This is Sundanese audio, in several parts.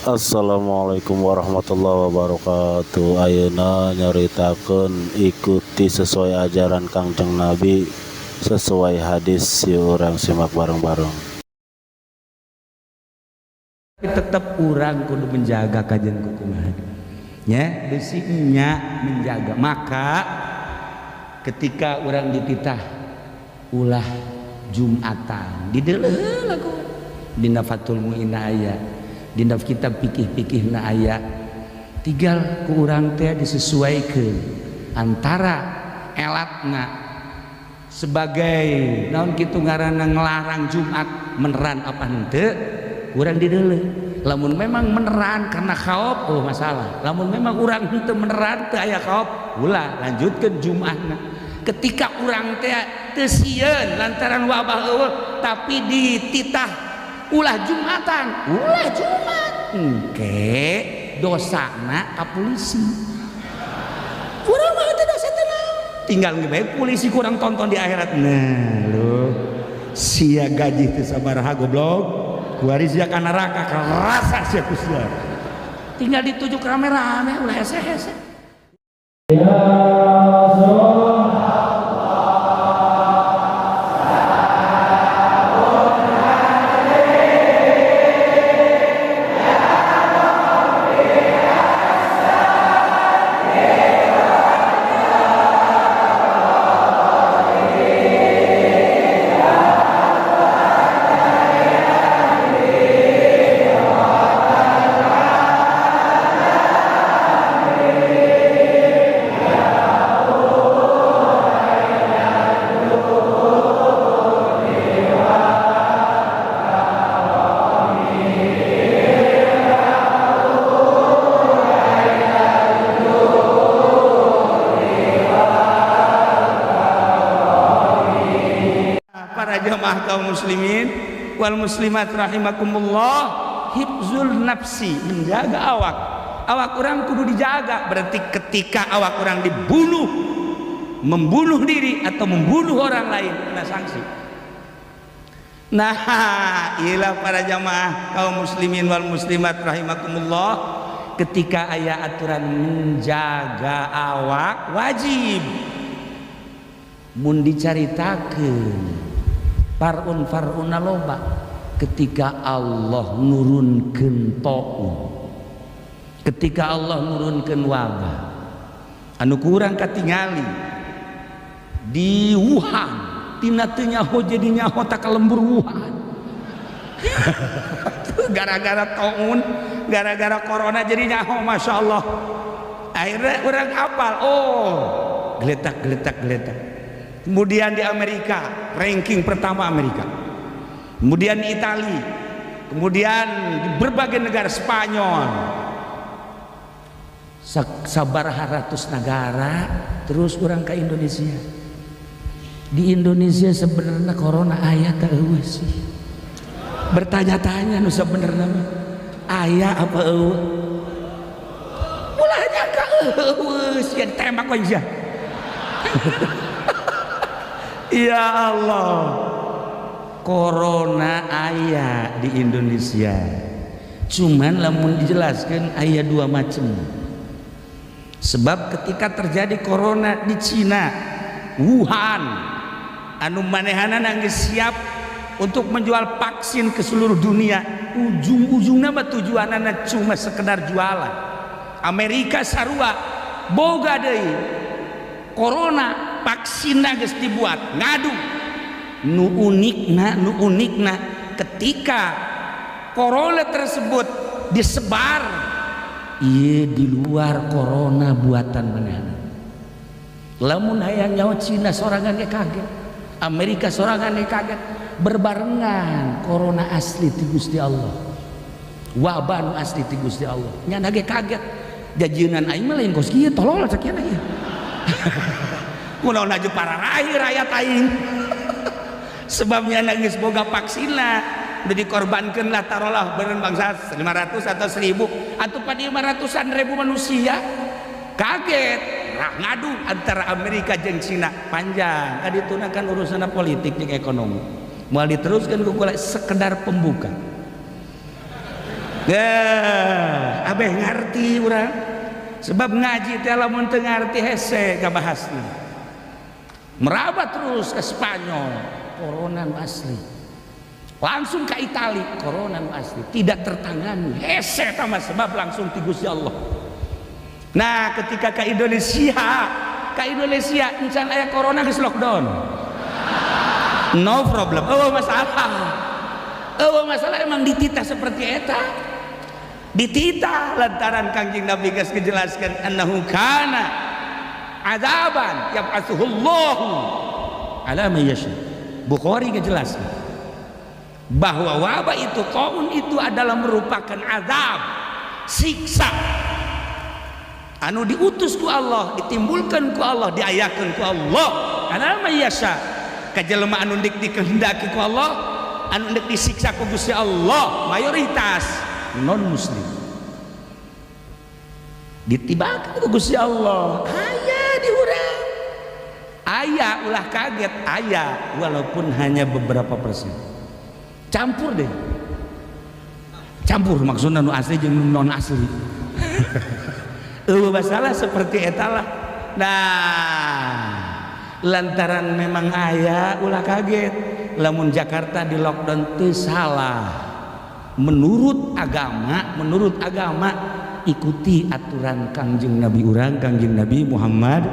Assalamualaikum warahmatullahi wabarakatuh. Ayeuna nyaritakeun ikuti sesuai ajaran Kangjeng Nabi sesuai hadis, si urang simak bareng-bareng. Tetap urang kudu menjaga kajian kukumaha nya, besi nya menjaga. Maka ketika urang dititah ulah Jumatan dideuleu lagu dina Fathul Muin aya, dina kitab pikih-pikih na aya, tinggal ku urang teh disesuaikeun antara elatna sebagai naon kitu ngaranna ngelarang Jumat meneran apa henteu, urang dideuleu. Lamun memang meneran karena khauf, oh masalah. Lamun memang urang henteu meneran, teu aya khauf, ulah lanjutkeun Jumatna. Ketika urang teh teu sieun lantaran wabah eueuh, tapi dititah ulah Jumatan, ulah Jumat, engke dosana ka polisi. Urang mah teu dosa teh naon, tinggal ge bae polisi kurang tonton di akhirat. Nah lho, sia gaji teu sabaraha goblok, kuari sia ka neraka kerasa sia ku sia. Tinggal ditujuk rame-rame, ulah hese-hese. Ya Para jamaah kaum muslimin wal muslimat rahimakumullah, hifzul nafsi, menjaga awak. Awak orang kudu dijaga. Berarti ketika awak orang dibunuh, membunuh diri atau membunuh orang lain, kena sanksi. Nah, ilah para jamaah kaum muslimin wal muslimat rahimakumullah, ketika aya aturan menjaga awak wajib, mun dicaritakeun farun faruna loba. Ketika Allah nurunkeun taun, ketika Allah nurunkeun wabah anu kurang katingali di Wuhan, tina teu nyaho jadi nyaho tak lembur Wuhan. Gara-gara taun, gara-gara corona jadi nyaho, masya Allah. Akhirnya orang apal, oh geletak geletak geletak. Kemudian di Amerika, ranking pertama Amerika, kemudian di Itali, kemudian di berbagai negara, Spanyol, sabaraha ratus negara, terus orang ke Indonesia. Di Indonesia sebenarnya corona aya teu eueuh sih? Bertanya-tanya nu sebenarnya mah aya apa eueuh? Ulah nyangka eueuh sia, ditembak we sia. Ya Allah, corona aya di Indonesia. Cuman lamun dijelaskan aya dua macam. Sebab ketika terjadi corona di Cina, Wuhan, anu manehanana geus siap untuk menjual vaksin ke seluruh dunia, ujung-ujungnya mah tujuanana cuma sekedar jualan. Amerika sarua boga deui corona, vaksinna geus dibuat, ngadu. Nu unikna, nu unikna ketika corona tersebut disebar, ieu di luar corona buatan manehna. Lamun hayang nyawa, Cina sorangan ge kaget, Amerika sorangan ge kaget, berbarengan corona asli ti Gusti Allah, wabah nu asli ti Gusti Allah, nyana ge kaget. Jajeunan aing mah lain kos kieu, tolol sakieu ieu. Kunaon aja para raih rakyat aing, sebabnya geus boga vaksinna, udah dikorbankan lah, taruhlah beren bangsa 500 atau 1000 atau pada 500-an ribu manusia. Kaget rah, ngadu antara Amerika jeung Cina panjang. Tadi itu kan urusan politik jeung ekonomi, moal diteruskan ku kula, sekedar pembuka. Ya, abeh ngarti urang. Sebab ngaji teh lamun teu ngarti hese ngabahasna. Merabat terus ke Spanyol, corona nu asli. Langsung ke Itali, corona nu asli, tidak tertangani. Hese tah sebab langsung ti Gusti Allah. Nah, ketika ke Indonesia encan aya corona geus lockdown. No problem. Oh, masalah. Oh, masalah emang dititah seperti eta. Dititah lantaran Kangjeng Nabi geus ngejelaskeun annahu kana azaban yab'atsuhullahu ala man yasha. Bukhari ngejelaskan bahwa wabah itu, taun itu adalah merupakan azab, siksa anu diutus ku Allah, ditimbulkan ku Allah, diayakeun ku Allah ala man yasha. Ka jelema anu dikehendaki ku Allah, anu ndek disiksa ku Gusti Allah, mayoritas non muslim ditibakan ku Gusti Allah. Aya di urang, aya, ulah kaget, aya walaupun hanya beberapa persen. Campur deh, campur maksudnya nu asli jeung nu non asli. Eueuh masalah seperti eta lah. Nah, lantaran memang aya, ulah kaget lamun Jakarta di lockdown teu salah. Menurut agama, menurut agama ikuti aturan Kangjeng Nabi urang, Kangjeng Nabi Muhammad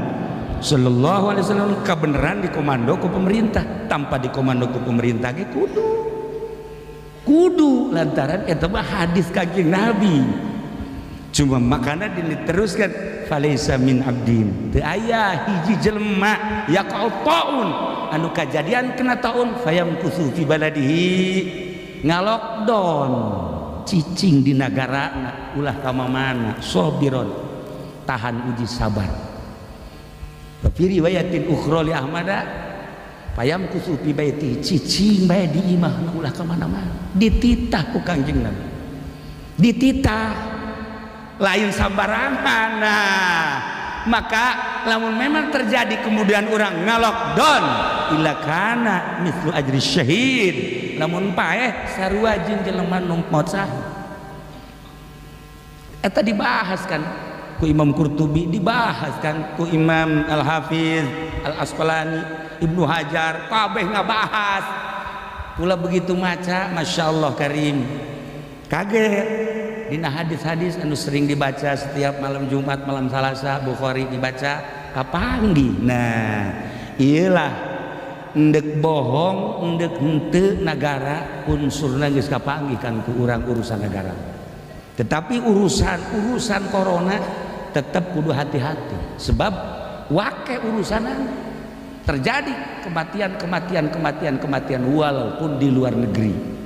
sallallahu alaihi wasallam. Kebenaran dikomando ku pemerintah, tanpa dikomando ku pemerintah ge kudu, kudu lantaran eta mah hadis Kangjeng Nabi. Cuma makana diteruskan falaisa min abdin, teu aya hiji jelema yaqa'u taun anu kajadian kena taun fayamkutsu fi baladihi, ngalockdown cicing di nagarana ulah ka mana, sabiron tahan uji sabar. Fi riwayatin ukhra li Ahmada fayamkutsu fi baiti, cicing bae di imah ulah ka mana-mana. Dititah ku Kangjeng Nabi, dititah lain sambarangan. Nah, maka lamun memang terjadi kemudian orang ngalockdown illa kana mithlu ajri syahid, lamun paeh sarua jeung jelema nu maot syahid. Eta dibahas kan ku Imam Qurtubi, dibahas kan ku Imam Al-Hafiz Al-Asqalani, Ibnu Hajar, kabeh ngabahas. Pula begitu maca, Masya Allah Karim, kaget dina hadis-hadis anu sering dibaca setiap malam Jumat, malam Salasa, Bukhari dibaca kapanggih. Nah, iyalah endek bohong, endek henteu nagara unsurna geus kapanggih kan ku urang urusan negara. Tetapi urusan corona tetap kudu hati-hati sebab wake urusanan terjadi kematian, kematian, kematian, kematian walaupun di luar negeri.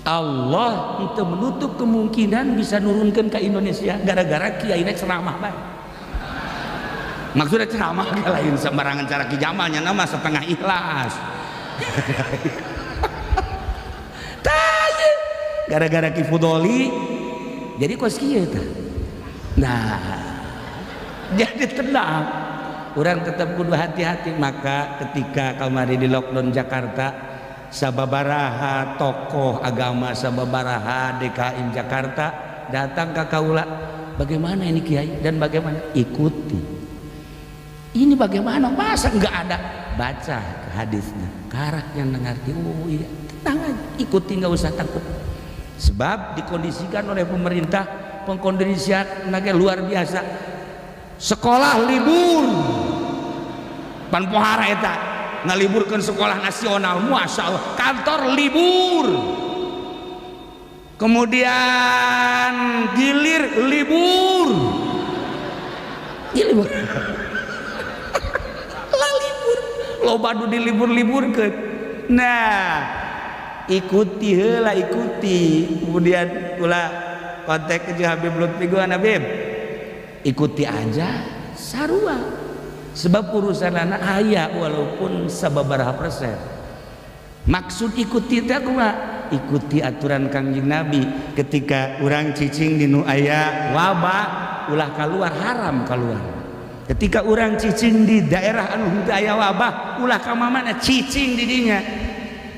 Allah itu menutup kemungkinan bisa nurunkan ke Indonesia gara-gara kiai ceramah bae. Maksudnya ceramah lain sembarangan cara ki jamalnya nama setengah ikhlas. Gara-gara Ki Fudoli jadi kos kieu tah. Nah, jadi tenang. Orang tetap kudu hati-hati. Maka ketika kamari di lockdown Jakarta, sababaraha tokoh agama, sababaraha DKI Jakarta datang ke kaula, bagaimana ini kiai dan bagaimana, ikuti ini bagaimana, masa nggak ada, baca hadisnya, karaknya mengerti, oh iya, tenang aja, ikuti, nggak usah takut. Sebab dikondisikan oleh pemerintah, pengkondisian luar biasa, sekolah libur, pan pohara eta ngaliburkan sekolah nasional, masya Allah, kantor libur, kemudian gilir libur, libur, lah libur, loba nu dilibur-liburkeun. Nah, ikuti heula, ikuti. Kemudian ulah kontak ke Habib Lutfi gua, Habib, ikuti aja sarua. Sebab urusan anak aya walaupun sababaraha persen. Maksud ikuti teh kumaha? Ikuti aturan Kangjeng Nabi. Ketika urang cicing di nu aya wabah, ulah keluar, haram keluar. Ketika urang cicing di daerah anu henteu aya wabah, ulah ka mana, cicing di dinya.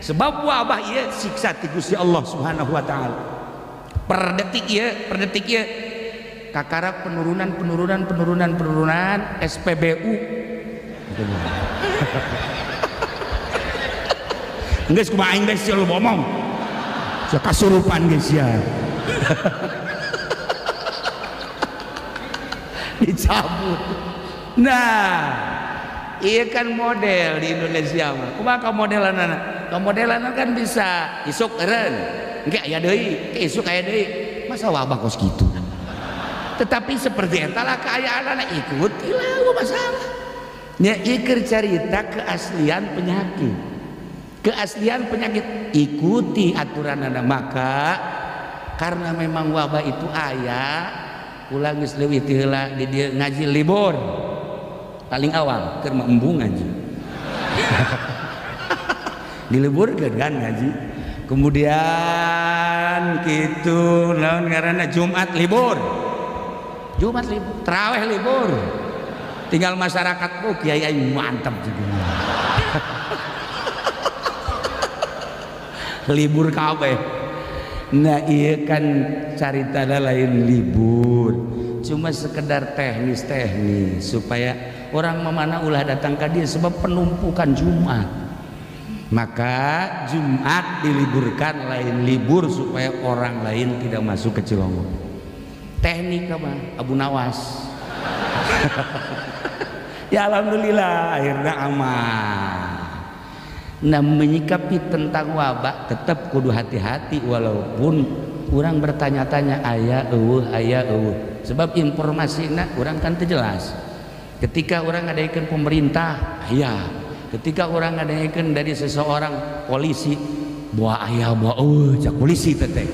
Sebab wabah ieu siksa ti Gusti Allah Subhanahu wa taala. Per detik ya, per detik ya. Kakara penurunan, penurunan, penurunan, penurunan SPBU. Geus kumaha aing geus lu ngomong. Sia kasurupan geus sia. Dicabut. Nah, iya kan model di Indonesia mah. Kumaha kamodelanana? Kamodelanana kan bisa isuk eureun. Engke aya deui, ke isuk aya deui. Masa wabah kos kitu? Tetapi seperti eta lah kaayaanana, ikutilah masalah. Nya ieu keur carita keaslian penyakit. Keaslian penyakit ikuti aturanana. Maka karena memang wabah itu aya, ulah geus leuwih ti heula di dieu ngaji libur. Paling awal keur mah embung ngaji. Diliburkeun kan ngaji. Kemudian kitu naon ngaranna Jumat libur. Jumat libur, tarawih libur. Tinggal masyarakat, oh kiai aing mantap juga. Libur kabeh. Nah iya kan carita lain libur, cuma sekedar teknis-teknis supaya orang memana ulah datang ke dia sebab penumpukan Jumat. Maka Jumat diliburkan, lain libur supaya orang lain tidak masuk ke Cilongok. Teknik apa? Abu Nawas. Ya alhamdulillah akhirnya aman. Nah menyikapi tentang wabah tetap kudu hati-hati walaupun orang bertanya-tanya aya eueuh aya eueuh. Sebab informasina orang kan teu jelas. Ketika orang ngadaikeun pemerintah aya, ketika orang ngadaikeun dari seseorang polisi buah aya buah eueuh cak polisi teh.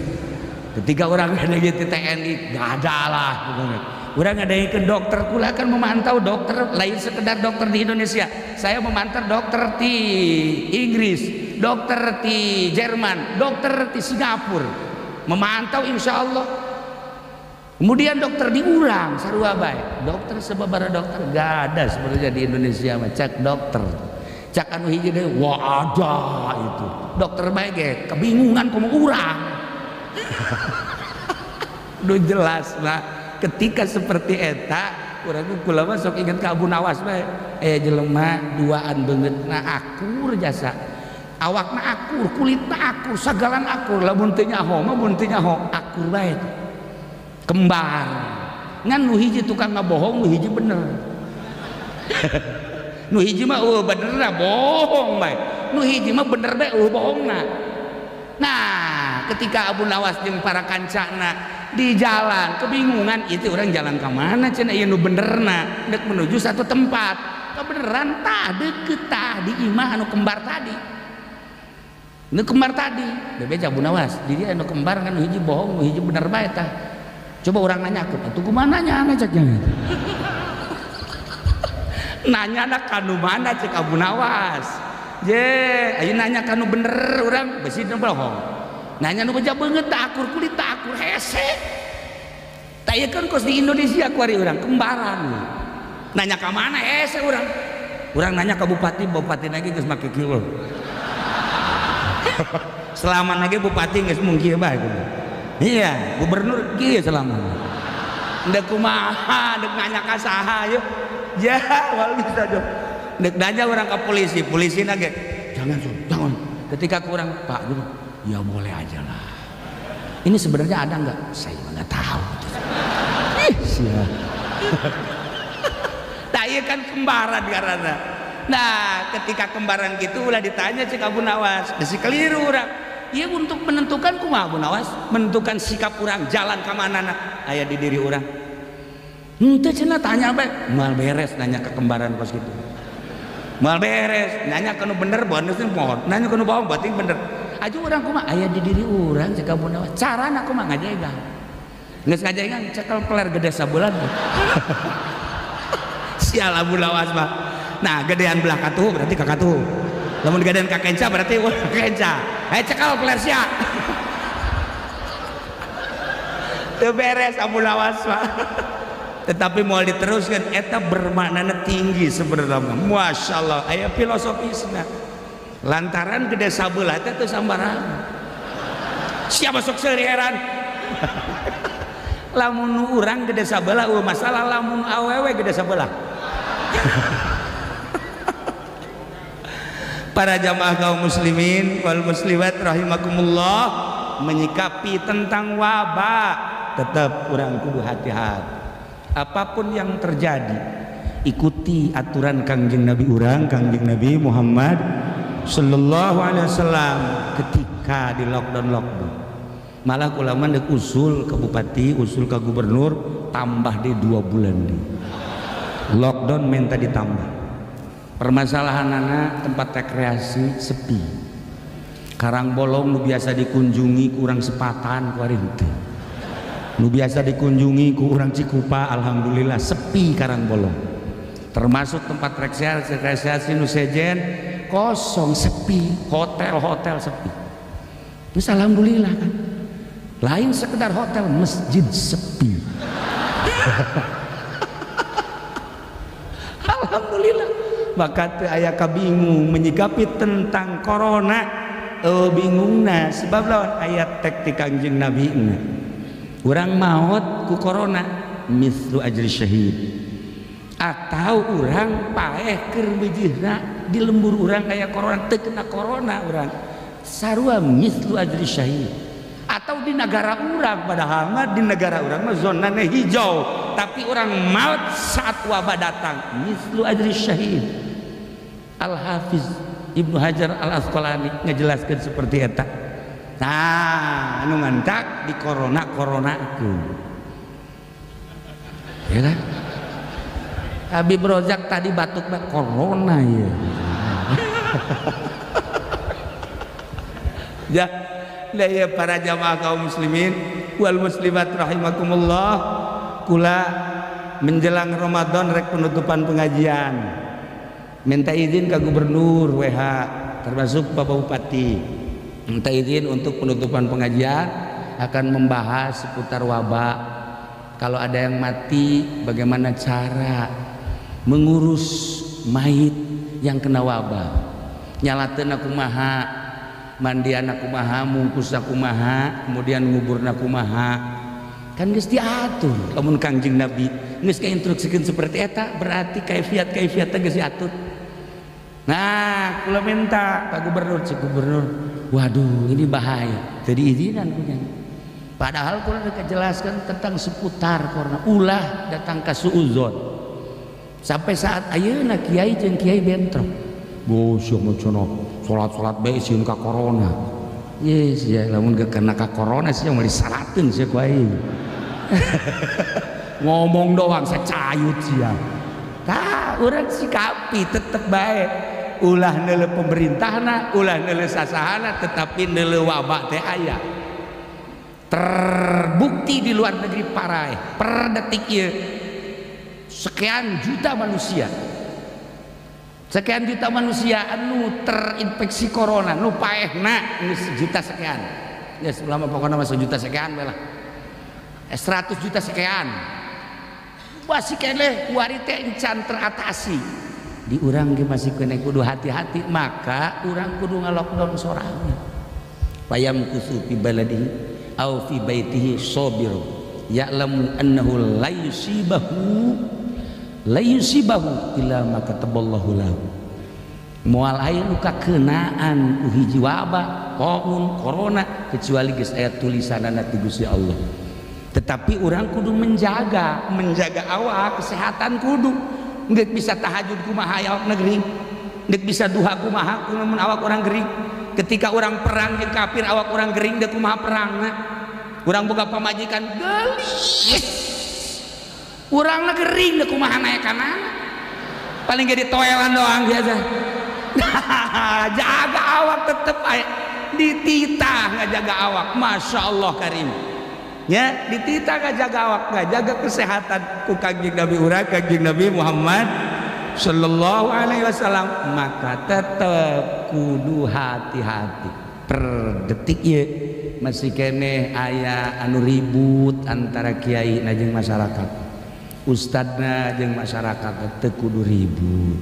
Ketika orang ngadaikeun TNI gak ada lah pokoknya. Orang ngadaikeun dokter kula kan memantau dokter lain sekedar dokter di Indonesia. Saya memantau dokter di Inggris, dokter di Jerman, dokter di Singapura. Memantau insya Allah. Kemudian dokter di urang sarua bae. Dokter sababaraha dokter gak ada sebenarnya di Indonesia mah cek dokter. Cak anu hiji deui wah ada itu. Dokter bae ge kebingungan komo urang. Udah jelas lah ketika seperti eta urang kula mah sok inget ka Abu Nawas bae. Jelema duaan beungeutna akur jasa. Awakna akur, kulitna akur, sagalan akur. Lamun teu nyaho mah mun teu nyaho akur bae. Kembar. Ngan nu hiji tukang ngabohong, nu hiji bener. Nu hiji mah eueuh benerna bohong bae. Nu hiji mah bener bae eueuh bohongna. Nah, ketika Abu Nawas jeung para kancana di jalan kebingungan itu orang jalan ke mana cenah ieu nu benerna dek menuju satu tempat. Kebeneran tah deukeut tah di imah anu kembar tadi. Nu kembar tadi, bebeja Abu Nawas, di dia anu kembar kan nu hiji bohong, nu hiji bener bae tah. Coba orang nanya ke, atuh kumaha nanya cek nya. Nanya na kanu mana cek Abu Nawas. Je, ayo nanya kanu bener urang besi nu bohong. Nanya nu beja beungeut tah akur kulit tah akur hese. Tah ieu kan kos di Indonesia kuari urang kembaran. Nanya ka mana hese urang. Urang nanya ka bupati, bupati lagi geus make kieu. Selama lagi bupati geus mung kieu bae. Iya, gubernur kieu selama. Ndek kumaha, ndek nanya ka saha yeuh. Ya, wal bisa jo. Ndek nanya orang ke polisi, polisi nage jangan jangan. Ketika kurang Pak gitu, ya boleh aja lah. Ini sebenarnya ada nggak? Saya nggak tahu. Ih, sia. Nah, iya kan kembaran karena. Nah, ketika kembaran gitu ulah ditanya cek Abu Nawas, besi keliru urang. Iya untuk menentukan kumaha Abu Nawas, menentukan sikap urang jalan ka manana aya di diri urang. Henteu cenah tanya bae, moal beres nanya ke kembaran kos gitu. Moal beres, nanya kanu bener bonus mohon, nanya kanu bohong berarti bener. Aju urang kumaha aya di diri urang cek Abu Nawas, carana kumaha ngajegang. Geus ngajegang cekel peler gede sabulan. Sial Abu Nawas mah. Nah, gedean belah katuh berarti ka katuh. Lamun gedean ka kenca berarti wah kenca. Cekel peler sia. Teu beres Abu Nawas mah. Tetapi mau diteruskan eta bermaknana tinggi sebenarnya. Masya Allah, aya filosofisna. Lantaran gede sabelah teh teu sambarangan. Siapa sok seuri heran? Lamun urang gede sabelah eueuh masalah, lamun awewe gede sabelah. Para jamaah kaum muslimin wal muslimat rahimakumullah, menyikapi tentang wabah tetap urang kudu hati-hati. Apapun yang terjadi, ikuti aturan Kangjeng Nabi urang, Kangjeng Nabi Muhammad sallallahu alaihi wasallam ketika di lockdown. Malah ulama dek usul ke bupati, usul ke gubernur, tambah di 2 bulan di lockdown, minta ditambah. Permasalahan anak tempat rekreasi sepi. Karangbolong nu biasa dikunjungi kurang sepatan ku ari henteu. Nu biasa dikunjungi ku urang Cikupa, alhamdulillah sepi Karangbolong. Termasuk tempat rekreasi nu sejen kosong, sepi, hotel-hotel sepi. Terus alhamdulillah kan. Lain sekedar hotel, masjid sepi. Alhamdulillah. Maka teu aya kabingung menyikapi tentang corona, bingungna sebab lawan ayat tek ti Kangjeng Nabi na. Urang maot ku corona mislu ajri syahid. Atau urang paeh keur meujeuhna di lembur urang aya corona, teu kena corona urang. Sarua mislu ajri syahid. Atau di negara urang, padahal mah di negara urang mah zonana hijau, tapi orang maut saat wabah datang mislu ajri syahid. Al Hafiz Ibnu Hajar Al Asqalani ngejelaskan seperti eta. Nah, anu ngantak di corona coronakeun. Ya kan? Habib Rozak tadi batuk bae corona ya. Ya, lah ya para jamaah kaum muslimin wal muslimat rahimakumullah, kula menjelang Ramadan rek penutupan pengajian. Minta izin ke gubernur WH termasuk Bapak Bupati. Minta izin untuk penutupan pengajian akan membahas seputar wabah. Kalau ada yang mati, bagaimana cara mengurus mayit yang kena wabah. Nyalateun kumaha, mandian kumaha, mungkus kumaha, kemudian nguburna kumaha. Kan geus diatur. Lamun Kangjeng Nabi geus kainstruksikeun seperti eta, berarti kaifiat-kaifiat geus diatur. Nah, kula minta Pak Gubernur, cek Gubernur, waduh ini bahaya. Jadi izinan punya. Padahal kula udah jelaskan tentang seputar corona, ulah datang ke suuzon. Sampai saat ayeuna kiai jeung kiai bentrok. Bos mah cenah salat-salat bae sieun ka corona. Yes, ya lamun ge kena ka corona sih moal disalateun sia ku aing. Ngomong doang secayut sia. Tah, urang sikapi tetep bae. Ulah neuleuh pemerintahna, ulah neuleuh sasahana, tetapi neuleuh wabah teh aya. Terbukti di luar negeri paraeh per detik ieu sekian juta manusia. Sekian juta manusia anu terinfeksi corona, nu paehna geus sejuta sekian. Geus ulama pokona mah sejuta sekian we lah. 100 juta sekian. Masih keneh kuari teh encan teratasi. Di urang ge masih kena kudu hati-hati, maka urang kudu ngalockdown sorangan. Payam kusu fi baladihi au fi baitihi sabir ya'lamu annahu la yusibahu illa ma kataballahu lahu. Moal aya nu kakenaan ku hiji wabah taun corona kecuali geus aya tulisanana ti Gusti Allah. Tetapi urang kudu menjaga awak, kesehatan kudu. Nggak bisa tahajud kumaha awak negeri, nggak bisa duha kumaha lamun awak orang gering. Ketika orang perang jeung kafir awak orang gering deuk kumaha perangna. Urang boga pamajikan geulis, urangna gering deuk kumaha naekanana. Paling ge ditoelan doang biasa. Jaga awak tetep aya dititah ngajaga awak, Masya Allah karim. Ya, dititah ngajaga awak, ngajaga kesehatan ku Kangjeng Nabi urang, Kangjeng Nabi Muhammad sallallahu alaihi wasallam. Maka tetep kudu hati-hati. Per detik ieu masih keneh aya anu ribut antara kiai na jeung masyarakat. Ustadna jeung masyarakat teu kudu ribut.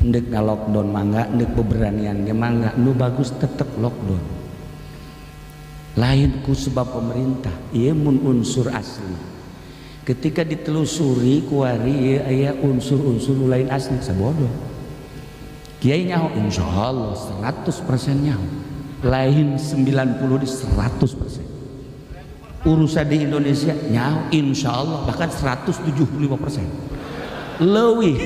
Ndek na lockdown mangga, ndek beberanian ge mangga, nu bagus tetep lockdown. Lain ku sebab pemerintah, ieu mun unsur asli. Ketika ditelusuri kuari ieu aya unsur-unsur lain asli sabodoh. Kiai nyaho insyaallah 100% nyaho. Lain 90 di 100%. Urusan di Indonesia nyaho insyaallah bahkan 175%. Leuwih.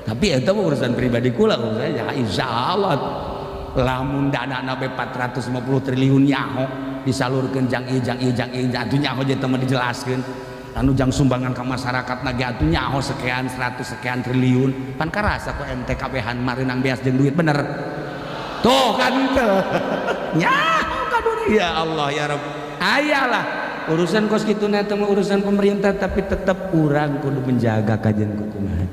Tapi eta mah urusan pribadi kula, urusan ya insyaallah. Lamun dana na 450 triliun nyaho disalurkeun jang ieu jang ieu jang ieu atuh nyaho jeung teu dijelaskeun anu jang sumbangan ka masyarakat na ge atuh nyaho sekian 100 sekian triliun pan karasa ku ente kabehan mareunang beas jeung duit bener tuh kan teu nyaho ka ya Allah ya Rabb ayalah urusan kos kitu na teh urusan pemerintah tapi tetep urang kudu menjaga kajian kukumaha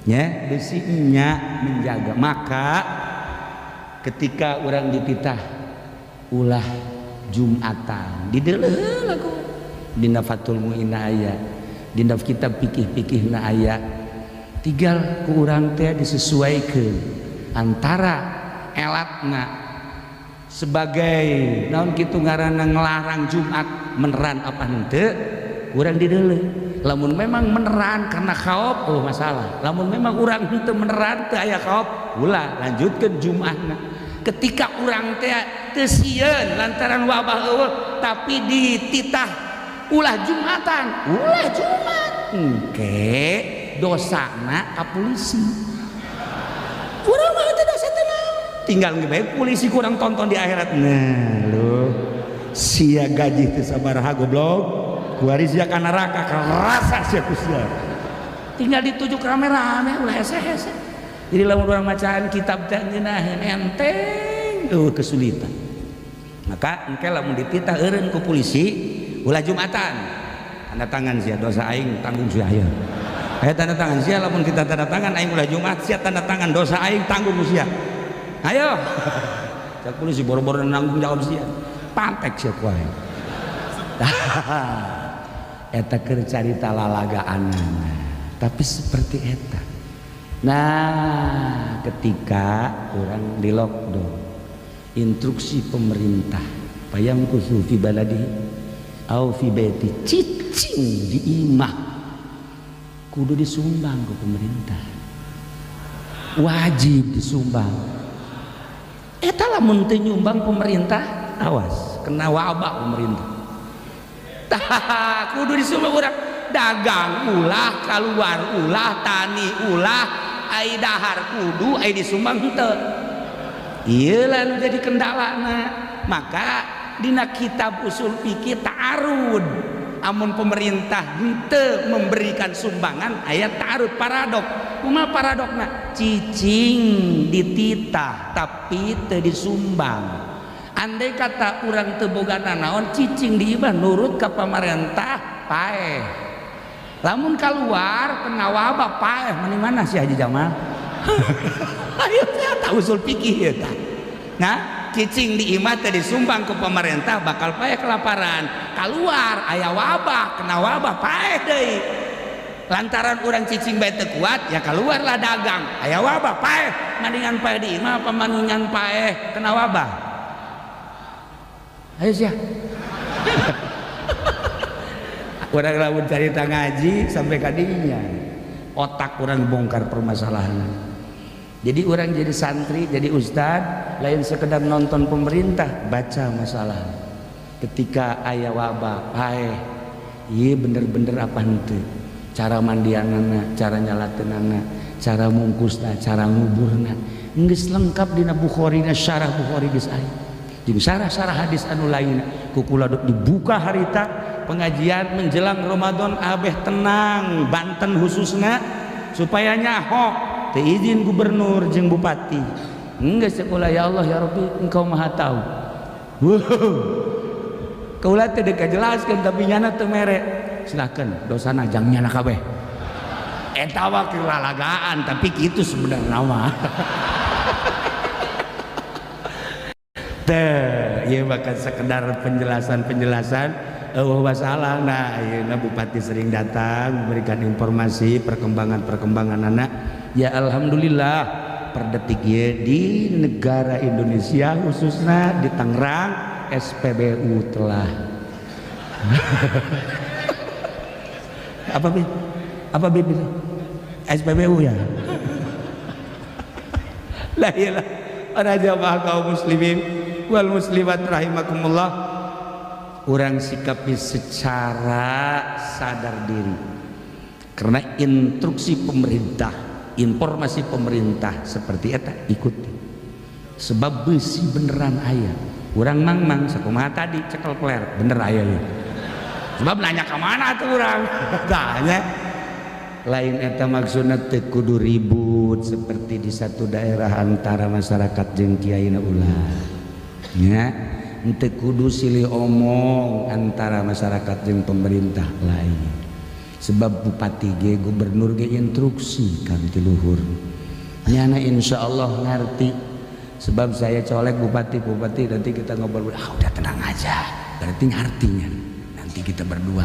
nya besi nya menjaga. Maka ketika orang dititah ulah Jumatan dideuleuh ku dina Fathul Muin aya, dina kitab fikih-fikihna aya, tinggal ku urang teh disesuaikeun antara elatna sebagai naon kitu ngaranna ngelarang Jumat meneran apa henteu urang dideuleuh. Lamun memang meneran karena khauf oh masalah, lamun memang urang henteu meneran teu aya khauf ulah lanjutkeun Jumatna. Ketika urang teh teu sieun lantaran wabah eueuh tapi dititah ulah Jumatan, ulah Jumat engke dosana ka polisi. Urang mah teu dosa teh naon, tinggal ge bae polisi kurang tonton di akhirat. Nah lho sia gaji teu sabaraha goblok kuari sia ka neraka kerasa sia ku sia, tinggal ditujuk rame-rame ulah hese-hese. Jadi lamun urang macaan kitab teh ngeunaheun enteng eueuh kesulitan. Maka engke lamun dititah eureun ku polisi ulah Jumatan, tanda tangan sia dosa aing tanggung sia aya. Aya tanda tangan sia lamun kita tanda tangan aing ulah Jumat sia tanda tangan dosa aing tanggung sia. Ayo. Cak polisi boro-boro nanggung jawab sia. Pantek sia ku aing. Eta keur carita lalagaanana. Tapi seperti eta. Nah, ketika orang di lockdown, instruksi pemerintah, payam kusu fi baladi au fi baiti, cicing di imah kudu disumbang ke pemerintah, wajib disumbang. Eta lamun teu nyumbang pemerintah, awas kena wabah pemerintah. Tah, kudu disumbang urang dagang ulah, keluar ulah, tani ulah, ai dahar kudu ai disumbang henteu. Ieu lah nu jadi kendalana. Maka dina kitab usul fikih ta'arud, amun pemerintah henteu memberikan sumbangan aya ta'arud paradok. Kumaha paradokna? Cicing dititah tapi teu disumbang. Andai kata urang teu boga nanaon cicing di imah nurut ka pamarentah paeh. Lamun keluar kena wabah paeh mending mana si Haji Jamal? Ayo saya tahu usul fikih eta. Nah, cicing di imah teh disumbang ke pemerintah bakal paeh kelaparan. Keluar aya wabah, kena wabah paeh deui. Lantaran urang cicing bae teu kuat ya keluarlah dagang. Aya wabah paeh, mendingan paeh di imah apa mendingan paeh kena wabah? Ayo sia. Urang lamun carita ngaji sampai kadinya otak urang bongkar permasalahan. Jadi orang jadi santri, jadi ustad lain sekedar nonton pemerintah, baca masalah. Ketika aya wabah, paeh, ieu bener-bener apa henteu? Cara mandianana, cara nyalateunana, cara mungkusna, cara nguburna, geus lengkap dina Bukhari na syarah Bukhari geus aya. Jeung syarah-syarah hadis anu lain ku kula dibuka harita pengajian menjelang Ramadan abeh tenang Banten khususna supaya nyaho teu izin gubernur jeung bupati. Geus kula ya Allah ya Rabbi engkau maha tahu. Wow. Kaula teh deuk jelaskeun tapi nyana teu mere. Silakan dosana jang nyana kabeh. Eta mah lalagaan tapi kitu sebenarnya mah. Teh, ieu bakal sekedar penjelasan-penjelasan eueuh masalah. Nah, ayeuna bupati sering datang memberikan informasi perkembangan-perkembangan anak. Ya alhamdulillah per detik ieu di negara Indonesia khususnya di Tangerang SPBU telah apa Bib? Apa Bib itu? SPBU ya. Lah iyalah para jamaah kaum muslimin wal muslimat rahimakumullah, urang sikapi secara sadar diri karena instruksi pemerintah, informasi pemerintah seperti eta ikuti. Sebab besi beneran aya. Urang mang-mang sakumaha tadi cekel peler bener aya ya. Sebab nanya ke mana tuh urang? Tanya. Lain eta maksudna teu kudu ribut seperti di satu daerah antara masyarakat jeung kiaina ulah. Nya, henteu kudu silih omong antara masyarakat jeung pemerintah lain. Sebab bupati ge gubernur ge instruksi kan ti luhur. Nyana insyaallah ngarti. Sebab saya colek bupati-bupati nanti kita ngobrol, ah udah tenang aja. Berarti ngartinya. Nanti kita berdua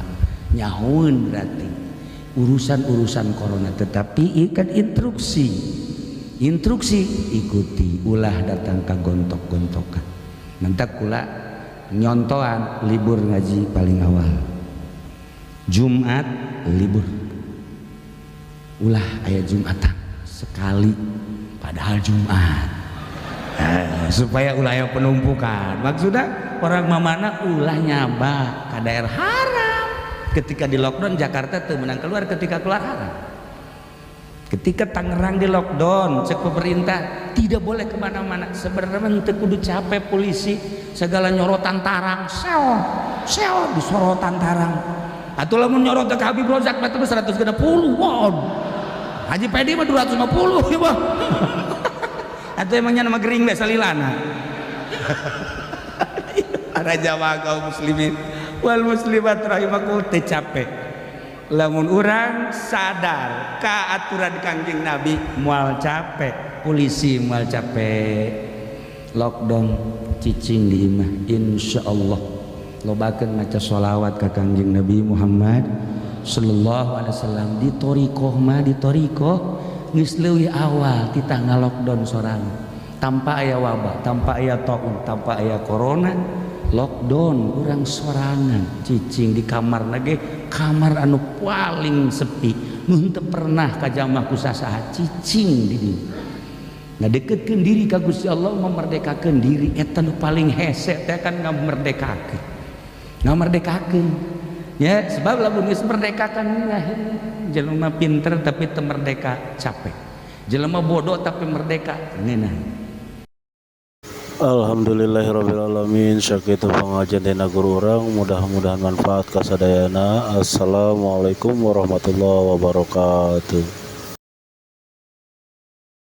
nyahoeun berarti urusan-urusan corona, tetapi ikan instruksi instruksi ikuti, ulah datang ke gontok-gontokan. Nanti kula nyontoan libur ngaji paling awal Jumat libur, ulah aya Jumatan sekali padahal Jumat, supaya ulah aya penumpukan. Maksudnya orang mamana ulah nyaba ka daerah haram. Ketika di lockdown Jakarta tuh menang keluar, ketika keluar haram. Ketika Tangerang di lockdown cek pemerintah tidak boleh kemana-mana, sebenarnya teu kudu capek polisi segala nyorotan tarang, seo seo disorotan tarang. Atuh lamun nyorot ke Habib Rozak mah 160, wow. Haji Pedi mah 250 ya bah. Atau emangnya nama gering biasa lilana. Para jamaah kaum muslimin wal muslimat rahimakumullah, teu capek lamun urang sadar ka aturan Kangjeng Nabi, moal capek polisi, moal capek lockdown, cicing di imah. Insyaallah lobakeun maca sholawat ka Kangjeng Nabi Muhammad sallallahu alaihi wasallam. Di thoriqoh mah, di thoriqoh geus leuwih awal titah ngalockdown sorang tanpa aya wabah, tanpa aya taun, tanpa aya corona. Lockdown urang sorangan cicing di kamar lagi, kamar anu paling sepi nu teu pernah kajamah ku sasaha, cicing di dieu ngadeketkeun diri ka Gusti Allah, memerdekakeun diri. Eta nu paling hese teh kan ngamerdekakeun, ngamerdekakeun ya. Sebab lamun geus merdekakan, jelema pinter tapi teu merdeka capek, jelema bodoh tapi merdeka ngeunah. Alhamdulillahirabbil alamin, sakitu pengajian dina guru urang, mudah-mudahan manfaat kasadayana. Assalamualaikum warahmatullahi wabarakatuh.